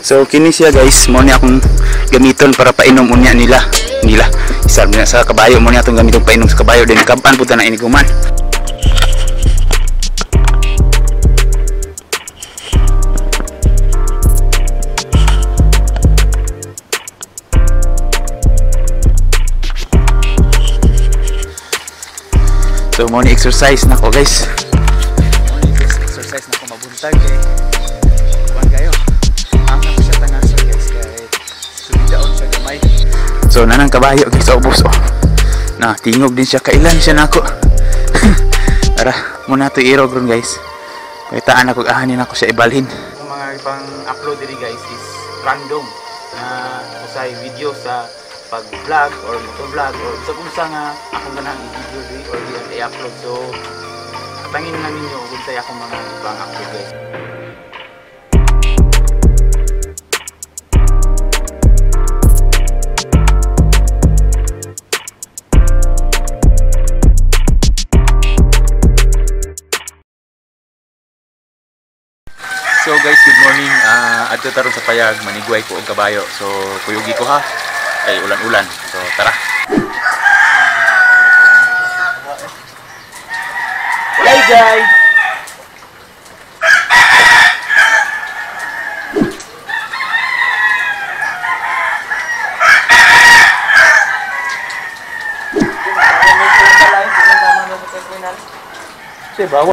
So kini siya guys, mo ni akong gamiton para painom unya nila. Nila. Isa na sa kabayo mo ni atong gamiton painom sa kabayo din kaban pud na iniguman. So mo ni exercise nako guys. Mo ni exercise nako mabuntag kay kuan kayo. Ang nako siya tangason guys kay subidaon siya gamay. So nanang kabayo guys ubos oh. Na tingog din siya kailan siya nako. Tara, muna to irog ron guys. Pakitaan ako ahanin ako siya ibalhin. Ang mga pang upload diri guys is random na usay video sa pag-vlog or motovlog or sa unsa nga akong ganahang i-video diri or i-upload. So tangin lang ninyo kung unsay akong mga ibang upload guys. So guys, good morning. Adto taron sa payag, manigway ko og kabayo. So kuyugi ko ha. Kay ulan-ulan. So tara. Hey guys. Say bawa.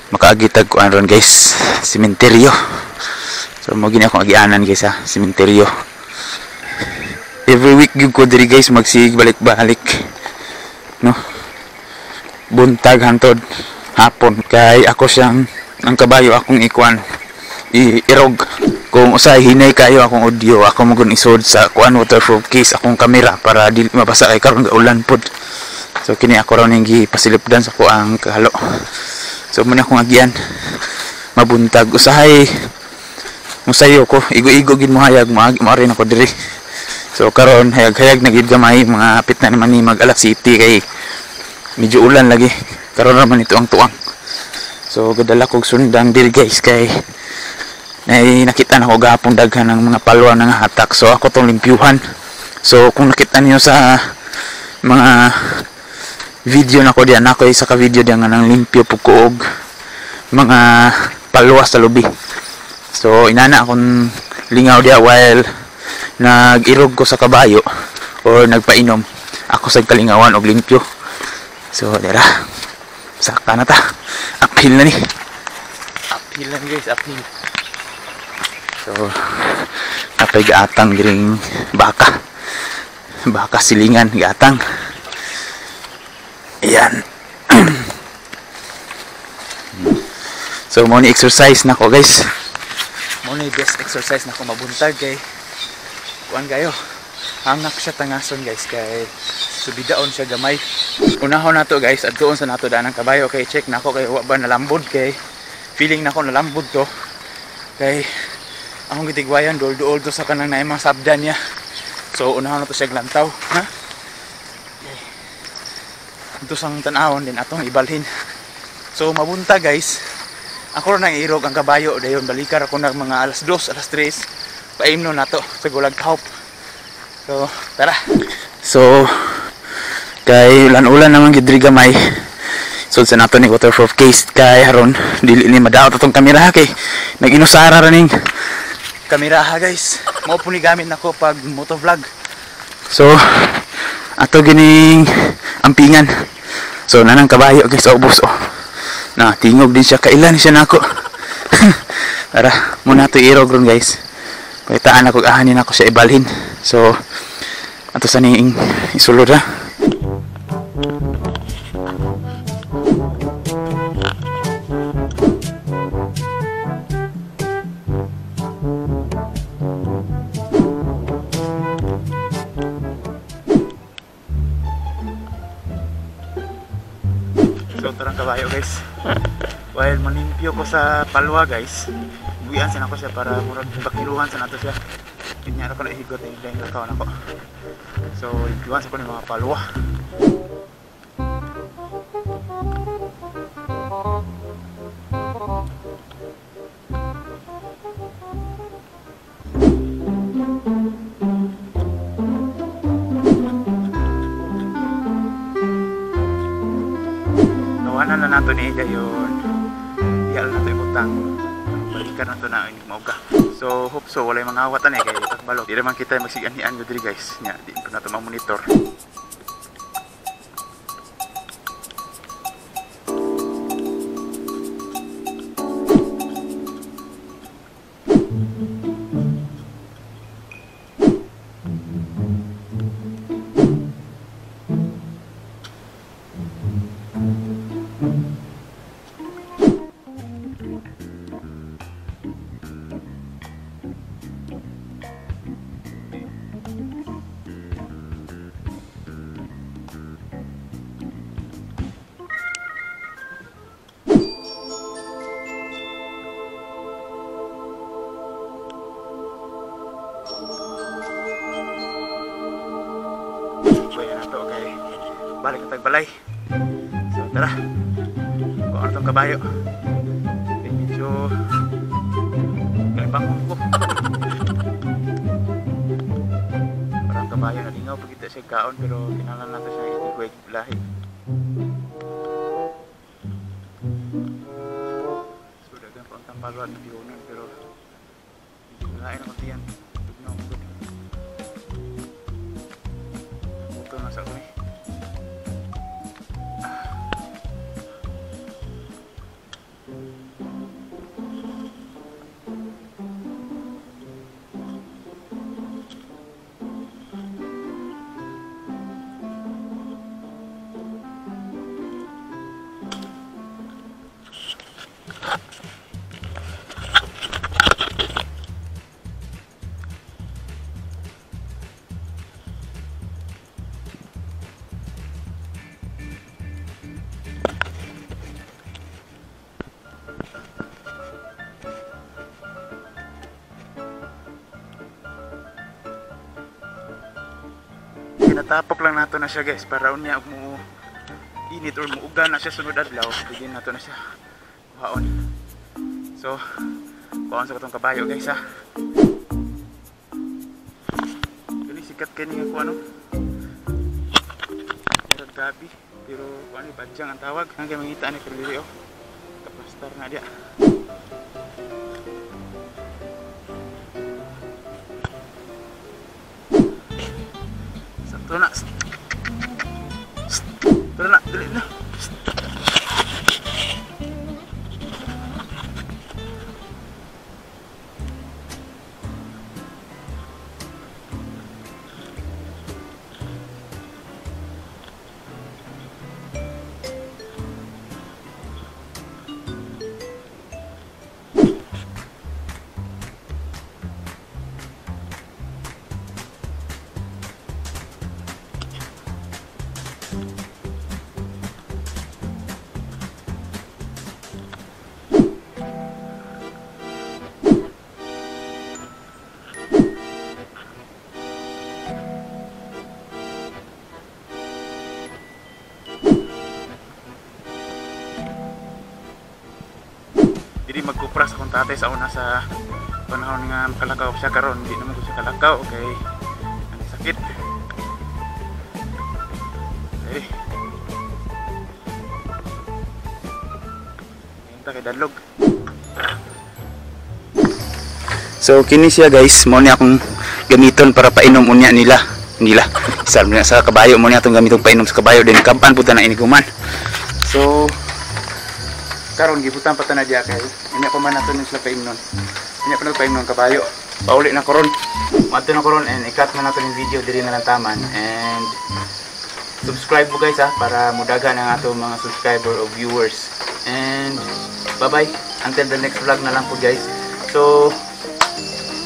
Makaagitag ko ron guys, sementeryo. So mo gini akong agianan guys ha, sementeryo. Every week gyud ko diri guys magsig balik-balik. No. Buntag hantod hapon kay ako siyang ang kabayo akong ikuan irog. Kung usay hinay kayo akong audio, ako mo gun isod sa kuan waterproof case akong kamera para dili mabasa kay karon ulan pod. So kini ako raw ning gipasilipdan sa kuang kahalo. So muna akong agian mabuntag usahay musayo ko igo-igo gid mo hayag mo rin ako diri. So karon hayag-hayag na gid gamay mga hapit na naman ni mag alas city kay medyo ulan lagi karon ra man ito ang tuang. So gadala kog sundang diri guys kay nay nakita na ko gahapon daghan ng mga palwa nga hatak. So ako tong limpyuhan. So kung nakita niyo sa mga video na ko diyan, ako isa ka video diyan nga nang limpyo pug ko og mga palwa sa lubi. So inana akong lingaw diya while nag-irog ko sa kabayo or nagpainom ako sa kalingawan og limpyo. So dira saka na ta, uphill na ni, uphill na ni guys, uphill. So napay gaatang giring baka, baka silingan gaatang. Ayan. So mo ni exercise nako guys. Mo ni best exercise nako mabuntag kay kuan kayo. Hangak siya tangason guys kay subidaon siya gamay. Unahon nato guys adtuon sa nato daan ang kabayo kay check nako kay wa ba nalambod kay feeling nako nalambod to. Kay akong gitigwayan duol-duol to sa kanang naay mga sabda niya. So unahon nato siya lantaw, ha? Ito sang tan-awon din atong ibalhin. So mabunta guys, ako nang irog ang kabayo dayon balikar ako nag mga alas 2, alas 3 paimno nato sa gulag kahop. So tara. So kay ulan-ulan naman gid diri gamay. So sa nato ni waterproof case kay haron dili ni madaot atong kamera kay nag-inusara ra ning kamera ha guys. Mao po ni gamit nako pag motovlog. So ato gining ampingan. So nanang kabayo guys ubos oh. Na tingog din siya kailan siya nako. Tara, muna to irog ron guys. Pakitaan ako ahanin ako siya ibalhin. So ato sa ning isulod ha. So tarang kabayo guys. While malimpyo ko sa palwa guys, buwian sa nako siya para murag bakiluhan sa nato siya. Kanya ko na ihigot ang ilang lakaw nako. So limpiwan sa ko ni mga palwa. Tawanan na nato ni Ida yun. Iyal na ito ibutang. Balikan na ito na inig mauga. So hope so walay mga awatan eh kay takbalo. Di naman kita magsiganian diri guys. Nya di ko na ito ma-monitor. Balik na tagbalay. So tara, kuha na itong kabayo. Okay, medyo kalibangon ko. Parang kabayo na lingaw pagkita siya kaon, pero kinalan natin siya itigway lahi. So dagan pa ang tambaluan ng piyonan, pero medyo lain na kuntiyan. Buto na sa kami. Tinatapok lang nato na siya guys para unya mo init or muuga na siya sunod adlaw, bigyan nato na siya kuhaon. So kuhaon sa katong kabayo guys ha. Kani sikat kani nga kuano murag gabi pero kuano badyang ang tawag. Hanggang mangita ni pero diri oh kaplastar na dia. Tara na. Tara na, dali na. Dili magkupras akong tatay sa una sa panahon nga makalakaw siya karon, di naman ko siya kalakaw kay ang sakit. Eh. Hinta kay dadlog. So kini siya guys, mo ni akong gamiton para painom unya nila. Nila. Sa kabayo mo ni atong gamiton painom sa kabayo din kapan pud ta na iniguman. So karon gibutan pa ta na diya kay unya pa man nato ni sila paimnon. Unya pa nato paimnon kabayo. Pauli na karon. Madto na karon and i-cut na nato ning video diri na lang taman and subscribe mo guys ha para mudagan ang ato mga subscriber o viewers. And bye bye until the next vlog na lang po guys. So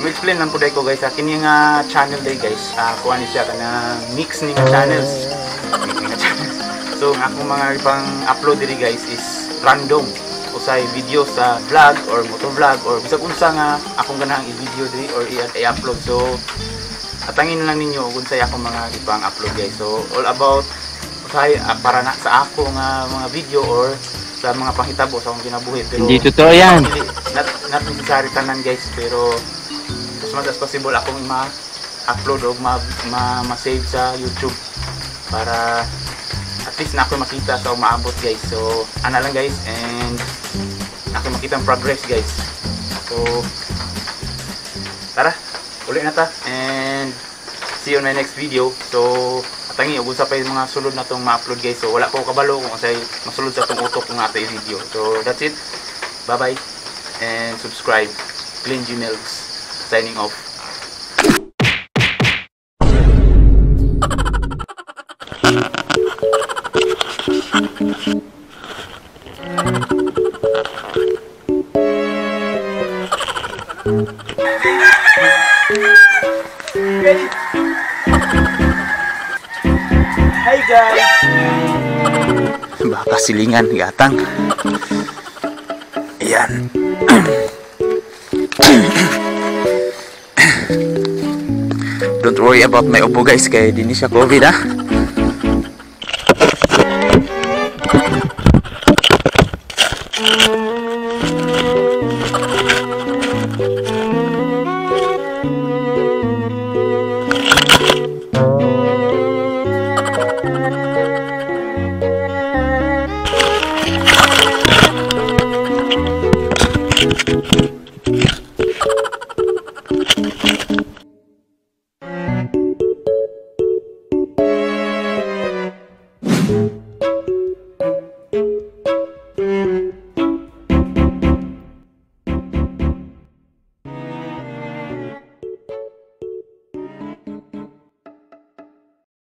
mo-explain lang po dai ko guys ha kini nga channel day guys. Kuha ni siya kana mix ni nga channels. Mix ni nga channels. So ang akong mga ipang upload diri guys is random. Usay video sa vlog or motovlog or bisag unsa nga akong ganahang i-video diri or i-upload. So atangin na lang ninyo kung unsay akong mga ibang upload, guys. So all about usahay para na sa ako nga mga video or sa mga panghitabo sa akong kinabuhi, pero Hindi totoo yan. Dili, not necessary tanan, guys, pero as much as possible akong ma-upload o ma-save sa YouTube para at least na ako makita sa umaabot, guys. So ana lang, guys, and ako makita ang progress, guys. So tara, uli na ta and see you on my next video. So atangi ug unsa pa yung mga sulod na tong ma-upload, guys. So wala ko kabalo kung unsay masulod sa tong utok kung ato i-video. So that's it, bye bye and subscribe. Glenn G Milks signing off. Hi, guys! Baka silingan, gatang. Ayan. Don't worry about my ubo, guys, kay di ni siya COVID, ah.